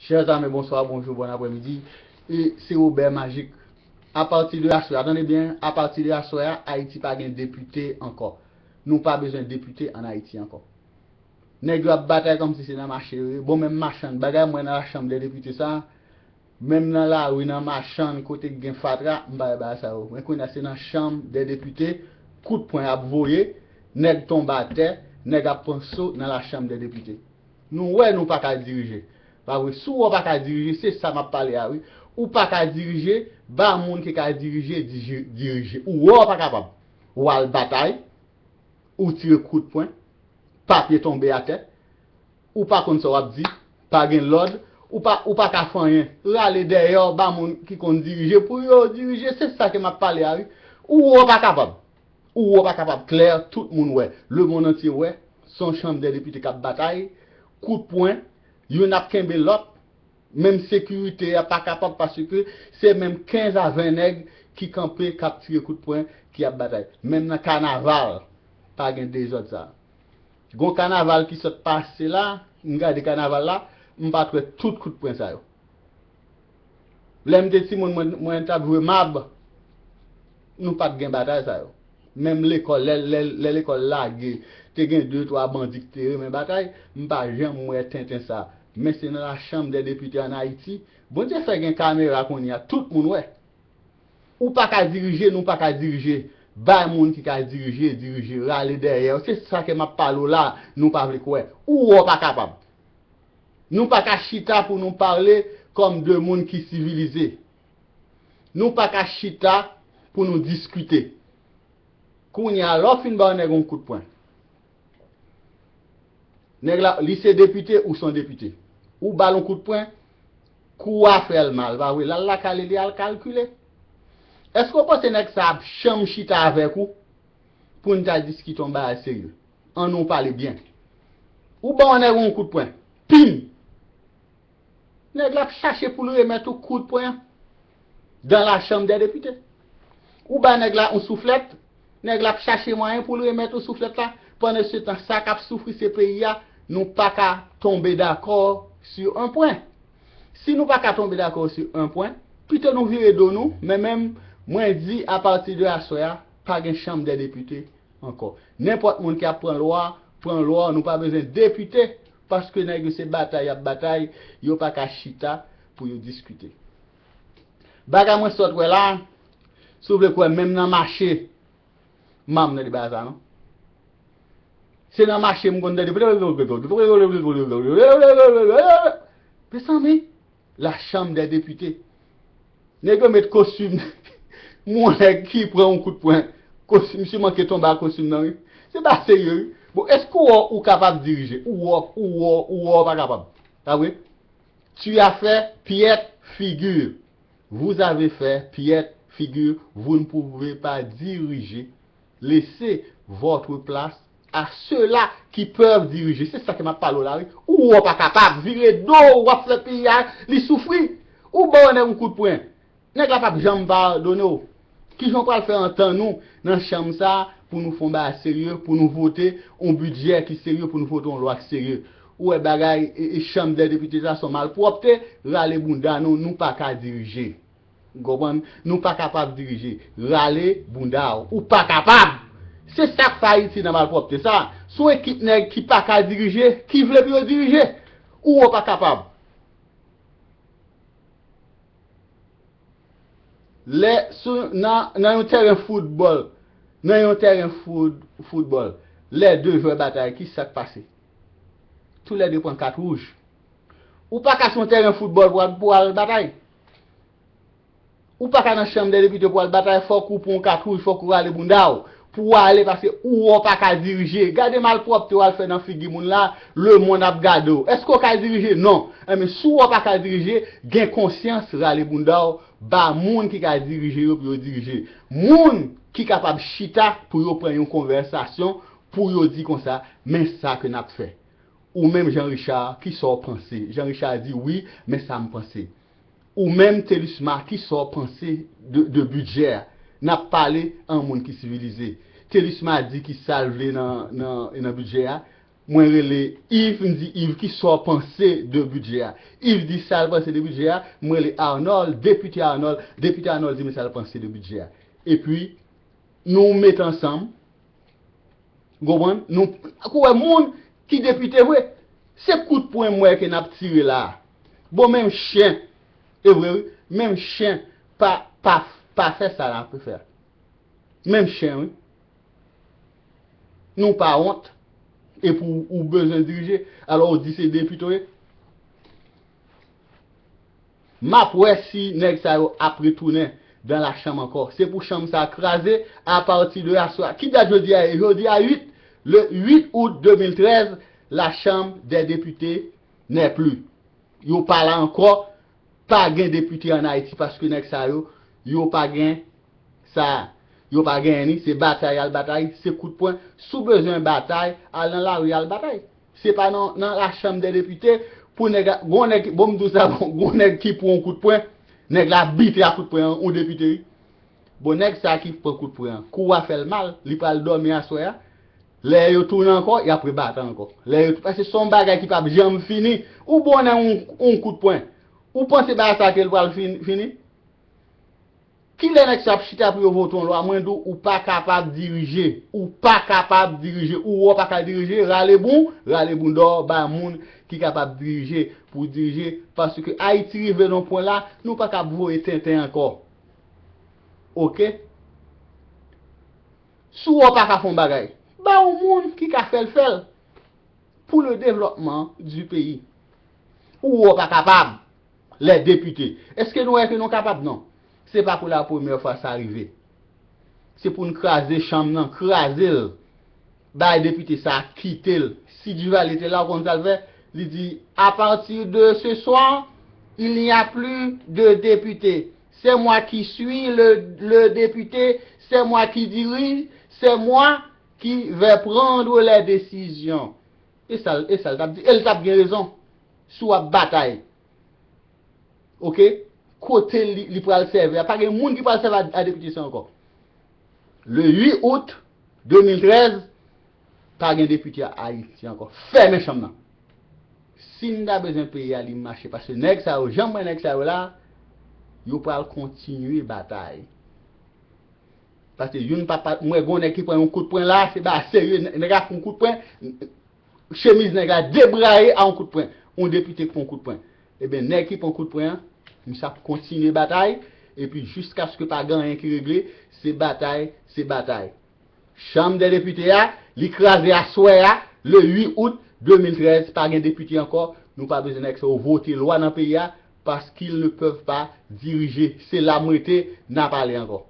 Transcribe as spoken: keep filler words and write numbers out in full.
Chers amis, bonsoir, bonjour, bon après-midi. E se Robert Magic. Apati de aswè a, tande byen, apati de aswè a, Ayiti pa gen depite ankò. Nou pa bezwen depite ann Ayiti ankò. Nèg yo ap batay kòmsi se nan mache yo ye. Bon, menm machann, bagay mwen nan lachanm dè depite sa, menm nan lari, nan machann, kote k gen fatra, m pa wè bagay sa yo. Men kounye a se nan chanm dè depite, kout pwen ap voye, nèg tonbe atè, nèg ap pran so nan lachanm dè depite. Nou wè nou pa ka dirije. Pa vre? Si w wè w pa ka dirije, se sa m ap pale a wi. Ou pa ka dirije, ba moun ki ka dirije, dirije, dirije. Ou wè w pa kapab. Ou al batay, ou tire kout pwen, papye tonbe atè, ou pa konn sa w ap di, pa gen lòd, ou pa, ou pa ka fè anyen. Rale dèyè w, ba moun ki konn dirije pou yo dirije, se sa ke m ap pale a wi. Ou wè w pa kapab. Ou wè w pa kapab klè, tout moun wè. Lemonn antye wè, se yon chanm dè depite k ap batay, kout pwen, youn ap kenbe lòt, menm sekirite a pa kapab paske se menm kenz a ven nèg ki kanpe, k ap tire kout pwen, ki ap batay. Menm nan kanaval, pa gen dezòd sa. Gon kanaval ki sot pase la, m gade kanaval la, m pa t wè tout kout pwen sa yo. Lè m te timoun, mwen, mwen t ap jwe mab, nou pa t gen batay sa yo. Menm lekòl, lè, lè, lè lekòl lage, te gen de, twa bandi ki te renmen batay, m pa janm wè tenten sa. Men se nan lachanm dè depite ann Ayiti, Bondye fè gen kamera kounye a, tout moun wè. Ou pa ka dirije, nou pa ka dirije. Bay moun ki ka dirije, dirije, rale dèyè yo. Se sa ke m ap pale w la, nou pa vle kwè. Ou wè w pa kapab. Nou pa ka chita pou nou pale kòm de moun ki sivilize. Nou pa ka chita pou nou diskite. Kounye a, lè w fin ba yon nèg yon kout pwen, nèg la, li se depite, ou se yon depite. Ou ba l yon kout pwen, kou a fè l mal, pa vre? L al lakay li, li al kalkile. Èske w panse nèg sa ap janm chita avèk ou pou n ta diskite yon bagay serye? Ann nou pale byen. Ou ba yon nèg yon kout pwen, pim! Nèg la ap chache pou l remèt ou kout pwen an dan lachanm dè depite. Ou ba nèg la yon souflèt, nèg la ap chache mwayen pou l remèt ou souflèt la. Pandan se tan, sa k ap soufri se peyi a, nou pa ka tonbe dakò sur un point. Si nou pa ka tonbe dakò sur un point, pito nou vire do nou, men menm, mwen di apati de aswè a, pa gen chanm dè depite ankò. Nenpòt moun ki ap pran lwa, pran lwa, nou pa bezwen depite, paske nèg yo se batay y ap batay, yo pa ka chita pou yo diskite. Bagay mwen sot wè la, si w vle kwè, menm nan mache, m pa tande bagay sa non. Se nan mache m konn tande. Mezanmi, lachanm dè depite. Nèg yo met kostim. Yon nèg ki pran yon kout pwen. Kostim, misye manke tonbe ak kostim nan wi. Se pa serye wi. Bon, èske w, ou kapab dirije? Ou wè, ou wè, ou wè w pa kapab. Pa vre? Tu as fait piètre figure. Vous avez fait piètre figure. Vous ne pouvez pas diriger. Laissez votre place à ceux-là qui peuvent diriger. Se sa ke m ap pale w la wi. Ou wè w pa kapab, vire do w, w ap fè peyi a li soufri. Ou ba yon nèg yon kout pwen. Nèg la p ap janm padone w. Kijan w pral fè antann nou nan chanm sa pou nou fè yon bagay serye, pou nou vote yon bidjè ki serye, pou nou vote yon lwa ki serye? Ou wè bagay e, e chanm dè depite sa se yon malpwòpte, rale bounda nou, nou pa ka dirije. Ou konprann? Nou pa kapab dirije. Rale bounda w. Ou pa kapab! Se sa k fè Ayiti nan malpwòpte sa. Se yon ekip nèg ki pa ka dirije, ki vle pou yo dirije. Ou wè w pa kapab. Lè sou, nan, nan yon tèren foutbòl, nan yon tèren fout, foutbòl, lè de jwè batay, ki sa k pase? Toulède pran kat wouj. Ou pa ka sou yon tèren foutbòl pou al, pou al batay. Ou pa ka nan chanm dè depite pou al batay, fòk ou pran yon kat wouj, fòk ou rale bounda w pou w ale, paske ou wè w pa ka dirije. Gade malpwòpte w al fè nan figi moun la, lemonn ap gade w. Èske w ka dirije? Non. Enben, si w wè w pa ka dirije, gen konsyans, rale bounda w, ba moun ki ka dirije yo pou yo dirije. Moun ki kapab chita pou yo pran yon konvèsasyon, pou yo di konsa, men sa ke n ap fè. Ou menm Jean Richard, kisa w panse? Jean Richard di, wi, men sa m panse. Ou menm Thelusma, kisa w panse de, de bidjè a? N ap pale an moun ki sivilize. Thelusma di kisa l vle nan, nan, nan bidjè a. Mwen rele Yves, m di, Yves, kisa w panse de bidjè a? Yves di sa l panse de bidjè a. Mwen rele Arnold, depite Arnold. Depite Arnold di m sa l panse de bidjè a. Epi, nou mete ansanm. Ou konprann? Nou, ou wè moun ki depite vre, se kout pwen m wè ke n ap tire la. Bon, menm chen, e vre, wi, menm chen pa, pa, pa fè sa l ap fè a. Menm chen, wi. Nou pa wont. Epi w bezwen dirije. Alò, ou di se depite w ye. M ap wè si nèg sa yo ap retounen dan lachanm ankò. Se pou chanm sa kraze apati de aswè a. Ki dat jodi a ye? Jodi a uit, le uit out de mil trèz, la Chambre des députés n'est plus. Yo pa la ankò, pa gen depite ann Ayiti paske nèg sa yo, yo pa gen sa. Yo pa genyen ni, se batay y al batay, se kout pwen. Si w bezwen batay, al nan lari al batay. Se pa nan, nan la Chambre des députés pou nèg, gon nèg, bon, m di w sa, gon nèg ki pran yon kout pwen, nèg la bite a kout pwen an, yon depite, wi. Bon, nèg sa ki pran kout pwen an, kou a fè l mal, li pral dòmi aswè a. Lè yo tounen ankò, y ap rebate ankò. Lè yo, paske se yon bagay ki p ap janm fini. Ou bon nan yon, yon kout pwen. Ou panse bagay sa ke l pral fin-, fini? Kilè nèg sa ap chita pou yo vote yon lwa? Mwen di w, ou pa kapab dirije. Ou pa kapab dirije. Ou wè w pa ka dirije, rale bon, rale bon dèyè w, bay moun ki kapab dirije, pou dirije. Paske Ayiti rive nan pwen la, nou pa kab voye tenten ankò. Oke? Si w wè w pa ka fè yon bagay, ba yon moun ki ka fè l fè l. Pour le développement du pays. Ou wè w pa kapab. Lè depite. Èske nou wè ke nou kapab? Non. Se pa pou la premyè fwa sa rive. Se pou n kraze chanm nan, kraze l. Bay depite sa a kite l. Si Duvalier te la, ou konn sa l fè? Li di, à partir de ce soir, il n'y a plus de député. C'est moi qui suis le, le député, c'est moi qui dirige, c'est moi qui vais prendre les décisions. E sa, e sa l t ap di. E l t ap gen rezon. Si w ap batay. Oke? Kote li, li pral sèvi a? Pa gen moun ki pral sèvi a, a depite sa ankò. Le uit out de mil trèz, pa gen depite Ayiti ankò. Fèmen chanm nan. Si n ta bezwen peyi a, li mache. Paske nèg sa yo, jan m wè nèg sa yo la, yo pral kontinye batay. Paske youn pa, pa, m wè gon nèg ki pran yon kout pwen la, se ba serye, nèg la pran yon kout pwen, chemiz nèg la debraye a yon kout pwen. Yon depite ki pran yon kout pwen. Ebyen, nèg ki pran kout pwen an, misye ap kontinye batay, epi jiskaske pa gen anyen ki regle, se batay, se batay. Chanm dè depite a, li kraze aswè a, le uit out de mil trèz, pa gen depite ankò, nou pa bezwen nèg sa yo vote lwa nan peyi a, parce qu'ils ne peuvent pas diriger. Se la m rete, n a pale ankò.